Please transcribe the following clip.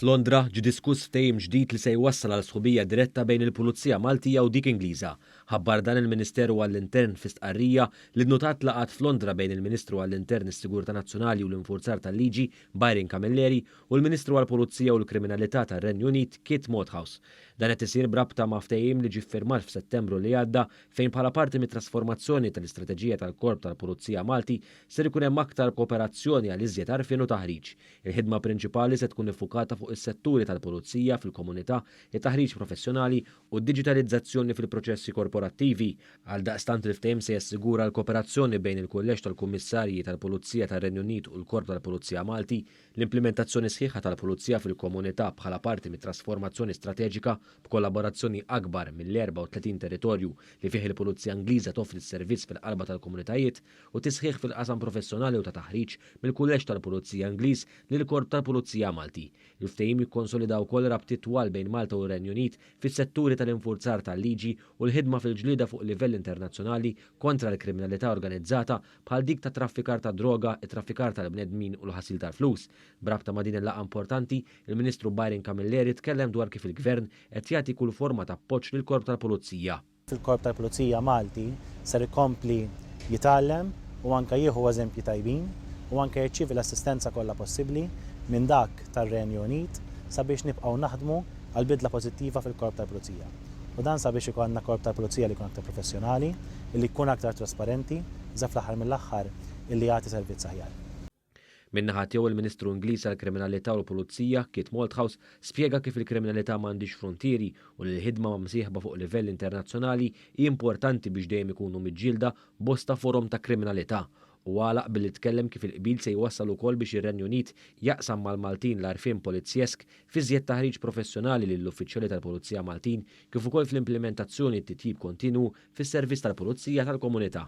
F'Londra ġie diskuss ftehim ġdid li se jwassal għal sħubija diretta bejn il-Pulizija Maltija u dik Ingliża. Ħabbar dan il-Ministeru għall-Intern fi stqarrija li nnutat laqgħat f'Londra bejn il-Ministru għall-Intern, is-Sigurtà Nazzjonali u l-Infurzar tal-Liġi Byron Camilleri u l-Ministru għall-Pulizija u l-Kriminalità tar-Renju Unit Kit Malthouse. Dan qed isir b'rabta ma' ftehim li ġie ffirmat f'Settembru li għadda fejn bħala parti mit-trasformazzjoni tal-istrateġija tal-Korp tal-Pulizija Malti ser ikun hemm aktar kooperazzjoni għal iżjed għarfien u taħriġ. Il-ħidma prinċipali se tkun iffukata fuq is-setturi tal-pulizija fil-komunità, it-taħriġ professjonali u d-diġitalizzazzjoni fil-proċessi korporattivi. Għaldaqstant il-ftehim se jassigura l-kooperazzjoni bejn il-Kulleġġ tal-Kummissarji tal-Pulizija tar-Renju Unit u l-Korp tal-Pulizija Malti, l-implimentazzjoni sħiħa tal-Pulizija fil-komunità bħala parti mit-trasformazzjoni strateġika b'kollaborazzjoni akbar mill-34 territorju li fih il-Pulizija Ingliża toffri s-servizz fil-qalba tal-komunitajiet u tisħiħ fil-qasam professjonali u ta' taħriġ mill-Kulleġġ tal-Pulizija Ingliż lill-Korp tal-Pulizija Malti. Il-ftehim jikkonsolida wkoll rabtiet twal bejn Malta u r-Renju Unit fis-setturi tal-infurzar tal-liġi u l-ħidma fil-ġlieda fuq livell internazzjonali kontra l-kriminalità organizzata bħal dik tat-traffikar tad-droga, it-traffikar tal-bnedmin u l-ħasil tal-flus. B'rabta ma' din il-laqgħa importanti, il-Ministru Byron Camilleri tkellem dwar kif il-Gvern qed jagħti kull forma ta' appoġġ lill-Korp tal-Pulizija. Il-Korp tal-Pulizija Malti ser ikompli jitgħallem u anke jieħu eżempji tajbin u anke jirċievi l-assistenza kollha possibbli minn dak tar-Renju Unit sabiex nibqgħu naħdmu għal bidla pożittiva fil-Korp tal-Pulizija. U dan sabiex ikollna Korp tal-Pulizija li jkun aktar professjonali, illi jkun aktar trasparenti, iżda fl-aħħar mill-aħħar illi jagħti servizz aħjar. Min-naħa tiegħu il-Ministru Ingliż għall-Kriminalità u l-Pulizija, Kit Malthouse, spjega kif il-kriminalità m'għandhiex fruntieri u li l-ħidma ma' msieħba fuq livell internazzjonali hi importanti biex dejjem ikunu miġġielda bosta forom ta' kriminalità. U għalaq billi tkellem kif il-qbil se jwassal ukoll biex ir-Renju Unit jaqsam mal-Maltin l-għarfien polizjesk f'iżjed taħriġ professjonali lill-uffiċjali tal-Pulizija Maltin kif ukoll fl-implimentazzjoni t-titjib kontinwu fis-servizz tal-Pulizija tal-komunità.